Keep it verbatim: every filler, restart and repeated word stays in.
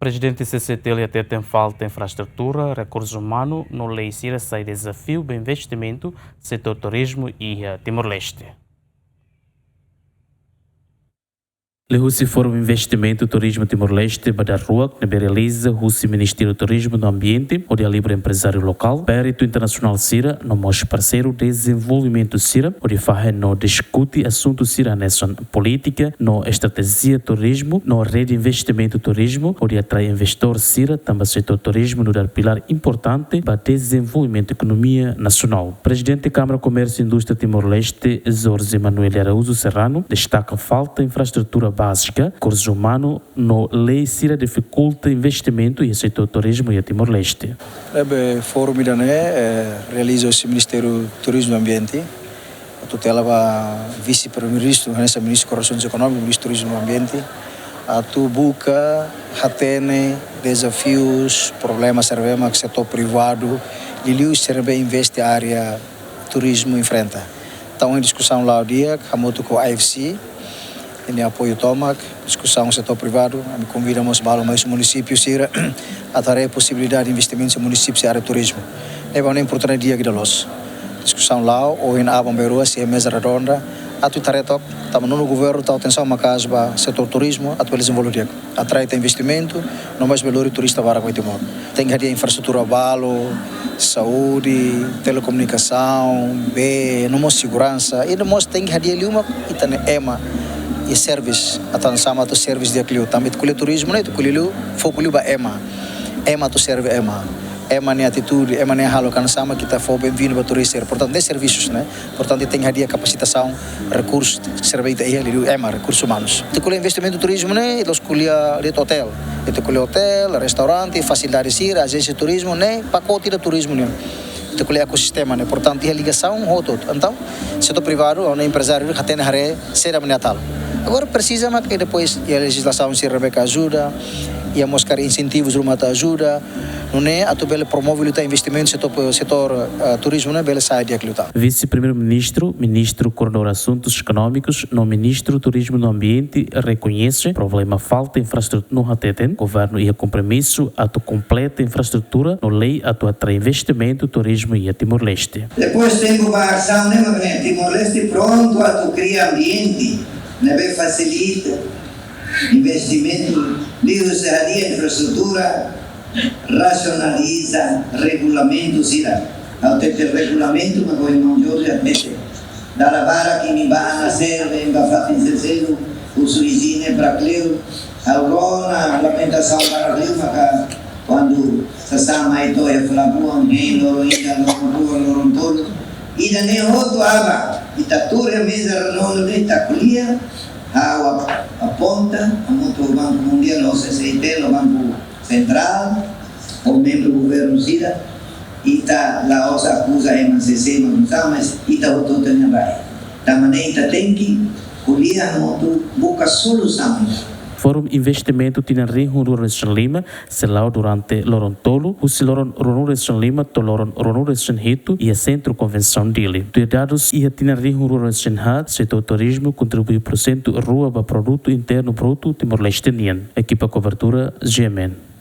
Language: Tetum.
Prezidente C C T L hateten falta infraestrutura, rekursu umanu no lei sira sai dezafiu ba investimentu setór turizmu iha Timor-Leste. Liuhusi Fórum Investimentu Turizmu Timor-Leste ba daruak ne'ebé realiza husi Ministériu Turizmu no Ambiente hodi halibur emprezáriu lokál, péritu internasionál sira no mós parseiru dezenvolvimentu sira hodi fahe no diskute asuntu sira hanesan polítika no estratéjia turizmu no rede investimentu turizmu hodi atrai investidór sira, tanba setór turizmu nu'udar pilár importante ba dezenvolvimentu ekonomia nasionál. Prezidente Kámara Komérsiu Indústria Timor-Leste, Jorge Manuel Araújo Serrano, destaka falta infraestrutura bázika, rekursu umanu no lei sira difikulta investimentu iha setór turizmu iha Timor-Leste. Ne'ebé fórum ida-ne'e, eh, realiza husi Ministériu Turizmu no Ambiente, tutela ba Vise-Primeiru-Ministru, hanesan Ministru Koordenasaun Ekonómika, Ministru Turizmu no Ambiente, atu buka hatene dezafius, problema sira ne'ebé mak setór privadu, liuliu sira ne'ebé investe área turizmu enfrenta. Entaun, diskusaun la'o di'ak, hamutuk ho I F C, nia apoiu tomak, diskusaun setór privadu, ami konvida mós balu mai husi munisípiu sira, atu haree posibilidade investimentu iha munisípiu iha área turizmu. Ne'ebé importante di'ak ida loos. Diskusaun la'o, ohin aban-bainrua sei iha meza redonda, atu ita haree took, tanba nonu governu tau atensaun maka'as ba setór turizmu, atu bele dezenvolve di'ak. Atrai tan investimentu, no mós bele lori turista barak ba Timor. Tenke hadi'a infraestrutura balu, saúde, telekomunikasaun, bee, no mós seguransa. I no mós tenke hadi'a liu mak ita-nia ema, i service, atu hanesan ema atu service di'ak liu. Tanba ita ko'alia turizmu ne'e, ita ko'alia liu, foku liu ba ema. Ema atu serve ema. Ema nia atitude, ema nia hahalok hanesan ema ita fó benvindu ba turista. Portantu, ne'e servisus, ne'e. Portantu, tenke hadi'a kapasitasaun, rekursu, sira ne'ebé ita iha liuliu ema, rekursus umanus. Ita ko'alia investimentu turizmu ne'e, ita ko'alia de'it hotel. Ita ko'alia hotel, restaurante, fasilidade sira, ajénsia turizmu ne'e, pakote ida turizmu ne'e. Ita ko'alia ekosistema ne'e, portantu, iha ligasaun hotu. Entaun, setór privadu, ou emprezáriu, hatene haree, sira ne'ebé mak ita halo. Agora, presiza mak depois, iha lejizlasaun sira ne'ebé ajuda, iha mós karik insentivus ruma atu ajuda, nune'e atu bele promove liután investimentu setór, setór, eh, turizmu ne'e bele sai di'ak liután. Vise-Primeiru-Ministru, Ministru Koordenadór Asuntus Ekonómikus no Ministru Turizmu no Ambiente rekoñese problema falta infraestrutura no hateten governu iha kompromisu atu kompleta infraestrutura no lei atu atrai investimentu turizmu iha Timor-Leste. Depois tempu ba asaun ne'e mak ne'e, Timor-Leste prontu atu kria ambiente ne'ebé fasilita investimentu, liuhusi hadi'a infraestrutura, rasionaliza regulamentu sira. Ha'u hatete regulamentu, mas ohin maun Jorge hatete. Dala barak imi bá ona seluk, imi bá fatin seluk, husu izin ne'e barak liu. Ha'u rona lamentasaun barak liu, maka kuandu sasán mai to'o iha Falabuan, hein loron ida, loron rua, loron tolu. Ida-ne'e hotu aban, ita tuur iha meza redonda ne'e ita ko'alia, ha'u ap-, aponta, hamutuk ho Banku Mundiál, ho C C I T, ho Banku Sentrál, ho membru governu sira, ita la'ós akuza ema sé-sé mak nusá, mas ita hotu-hotu nia rai. Tanba ne'e ita tenke ko'alia hamutuk buka solusaun. Fórum Investimentu tinan rihun rua resin lima sei la'o durante loron tolu, husi loron ruanulu resin lima to'o loron ruanulu resin hitu, iha Sentru Konvensaun Dili. Tuir dadus iha tinan rihun rua resin haat, setór turizmu kontribui porsentu rua ba Produtu Internu Brutu Timor-Leste nian. Ekipa kobertura, G M N.